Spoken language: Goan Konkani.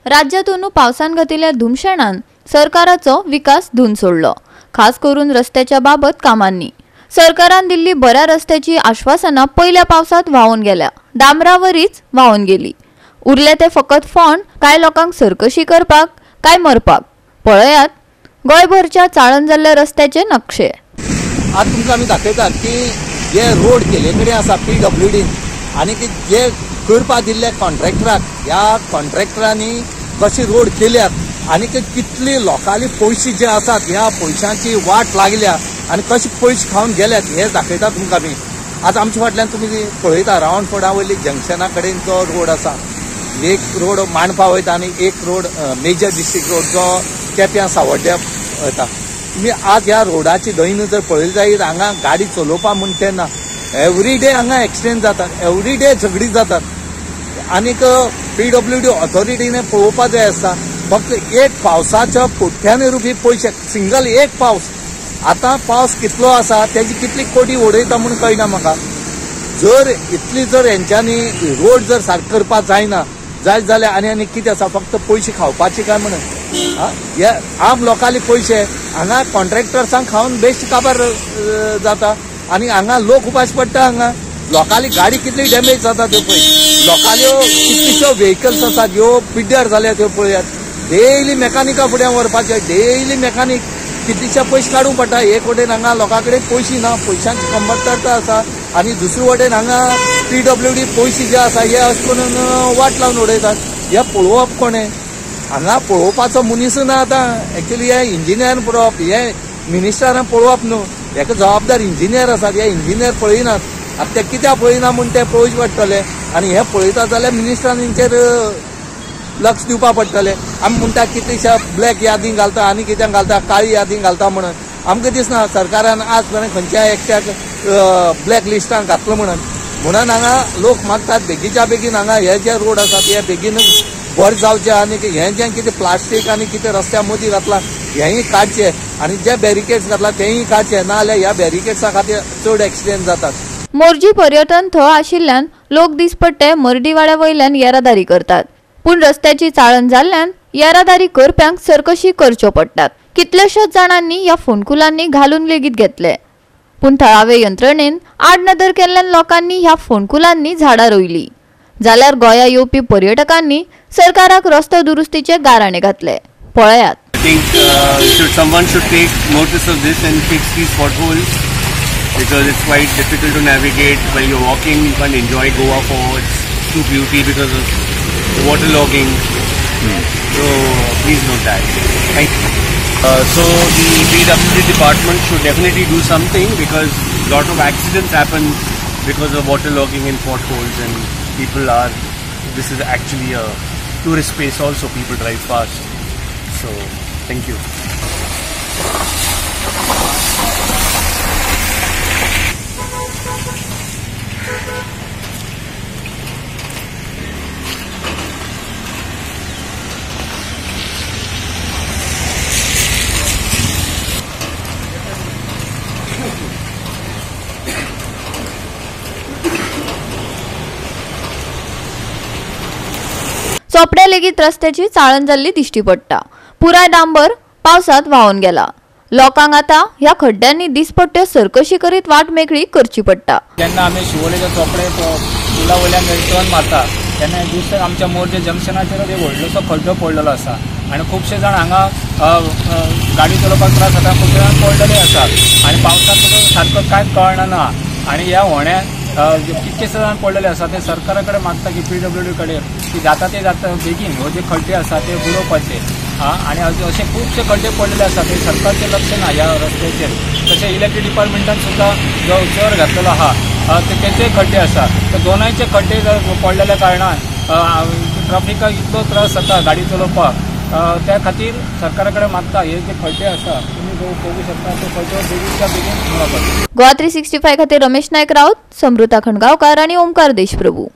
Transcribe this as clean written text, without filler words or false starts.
राज्यातून पावसान घातिल्ल्या धुमशेणान सरकाराचो विकास धुवन सोडलो, खास करून रस्त्याच्या बाबत कामांनी। सरकारान दिल्ली बऱ्या रस्त्याची आश्वासना पयल्या पावसात व्हांवून गेल्या, डांबरावरीच व्हांवून गेली। उरले ते फकत फोंड, कांय लोकांक सरकशी करपाक, काय मरपाक। पळयात गोंयभरच्या चाळण जाल्ल्या रस्त्याचे नक्षे। आज तुमकां आमी दाखयतात की जे रोड केले कडेन आसा पीडब्ल्यूडीन आनी की जे करपा दिल्ल्या कॉन्ट्रॅक्टराक, ह्या कॉन्ट्रॅक्टरांनी कशी रोड केल्यात आनी कितली लोकांनी पयशे जे आसात ह्या पयशांची वाट लागल्या आनी कशे पयशे खावन गेल्यात हे दाखयता तुमकां आमी। आज आमच्या फाटल्यान तुमी पळयता रावंड फोर्डा वयली जंक्शना कडेन जो रोड आसा, एक रोड मांडपा वयता आनी एक रोड मेजर डिस्ट्रिक्ट रोड जो केप्यां सावड्ड्या वयता। तुमी आज ह्या रोडाची दैन्य जर पळयली जायत, हांगा गाडी चलोवपा म्हूण तेन्ना एवरी डे हांगा एक्सिडेंट जातात, एवरी डे झगडी जातात आनीक पीडब्ल्यूडी ऑथॉरिटीने पळोवपा जाय आसता। फक्त एक पावसाच्या कोट्यांनी रुपये पयशे, सिंगल एक पावस, आतां पावस कितलो आसा तेजी कितली कोटी उडयता म्हूण कळना म्हाका। जर इतली जर हेंच्यांनी रोड जर सारको करपाक जायना जायत जाल्यार आनी आनी कितें आसा, फक्त पयशे खावपाचे काय म्हणून हे आम लोकांले पयशे हांगा कॉन्ट्रॅक्टर्सांक खावन बेश्ट काबार जाता आनी हांगा लोक उपास पडटा। हांगा लोकांली गाडी कितली डॅमेज जाता त्यो पळय, लोकांल्यो कितल्योश्यो व्हेकल्स आसात ह्यो पिड्ड्यार जाल्या त्यो पळयात। डेली मेकानिका फुड्यान व्हरपाचे, डेली मेकानीक कितलेशे पयशे काडूंक पडटा। एक वटेन हांगा लोकां कडेन पयशे ना, पयशांची कमतरता आसा आनी दुसरे वटेन हांगा पीडब्ल्यूडी पयशे जे आसा हे अशें करून वाट लावन उडयतात। हे पळोवप कोणें? हांगा पळोवपाचो मनीस ना आतां। एक्चुअली हे इंजिनियरान पळोवप, हे मिनिस्टरान पळोवप न्हू, हेका जबाबदार इंजिनियर आसात, हे इंजिनियर पळयनात। आतां ते कित्याक पळयना म्हूण ते पळोवचें पडटलें आनी हे पळयता जाल्यार मिनिस्टरान हेंचेर लक्ष दिवपाक पडटलें। आमी म्हणटा कितलीशा ब्लॅक यादी घालता आनी कित्याक घालता, काळी यादी घालता म्हणून आमकां दिसना सरकारान आज पर्यंत खंयच्या एकट्याक ब्लॅक लिस्टान घातलो म्हणून। म्हणून हांगा लोक मागतात बेगीच्या बेगीन हांगा हे जे रोड आसात हे बेगीन बरे जावचे आनी हें जें कितें प्लास्टीक आनी कितें रस्त्या मदीं घातलां हेंय काडचें आनी जे बॅरिकेड्स घातला तेंय काडचें, ना जाल्यार ह्या बॅरिकेड्सा खातीर चड एक्सिडेंट जातात। मोरजी पर्यटन थळ आशिल्ल्यान लोक दिसपट्टे मर्डीवाड्या वयल्यान येरादारी करतात, पूण रस्त्याची चाळण जाल्ल्यान येरादारी करप्यांक सरकशी करच्यो पडटात। कितल्याशाच जाणांनी ह्या फोंडकुलांनी घालून लेगीत घेतले, पूण थळावे यंत्रणेन आडनदर केल्ल्यान लोकांनी ह्या फोंडकुलांनी झाडां रोयली। जाल्यार गोंया येवपी पर्यटकांनी सरकाराक रस्तो दुरुस्तीचे गाराणे घातले। पळयात। I think someone should take notice of this and fix these potholes because it's quite difficult to navigate while you're walking. You can't enjoy Goa for its true beauty because of the waterlogging. So please note that. Thank you. So the PWD department should definitely do something because a lot of accidents happen because of waterlogging and potholes, and people are. This is actually a tourist space also. People drive fast. So thank you. चोपड्या लेगीत रस्त्याची चाळण जाल्ली दिश्टी पडटा। पुराय डांबर पावसात व्हांवन गेला। लोकांक आतां ह्या खड्ड्यांनी दिसपट्ट्यो सरकशी करीत वाट मेकळी करची पडटा। जेन्ना आमी शिवोलेच्या चोपडे पुला वयल्यान टर्न मारता तेन्ना दुसरे आमच्या मोरजे जंक्शनाचेर एक व्हडलोसो खड्डो पडलेलो आसा आनी खुबशे जाण हांगा गाडी चलोवपाक त्रास जाता, खुबशे जाण पडलेले आसा आनी पावसांत सारको कांयच कळना ना आनी ह्या होण्या कितकेशे जाण पडलेले आसा ते सरकारा कडेन मागता की पीडब्ल्यूडी कडेन की जाता ते जाता बेगीन हो जे खड्डे आसा ते बुडोवपाचे आनी अशे खुबशे खड्डे पडलेले आसा ते सरकारचें लक्ष ना ह्या रस्त्याचेर। तशें इलेक्ट्रीक डिपार्टमेंटान सुद्दां जो चर घातलेलो आहा तेचेय खड्डे आसा, तर दोनांयचे खड्डे पडलेल्या कारणान ट्राफिकाक इतलो त्रास जाता गाडी चलोवपाक। त्या खातीर सरकारा कडेन मागता हे जे खड्डे आसा तुमी पळोवंक शकता ते खड्डे बेगीनच्या बेगीन बुडोवपाचे। गोवा 365 खातीर रमेश नायक राऊत, समृता खंडगांवकार आनी ओमकार देशप्रभू।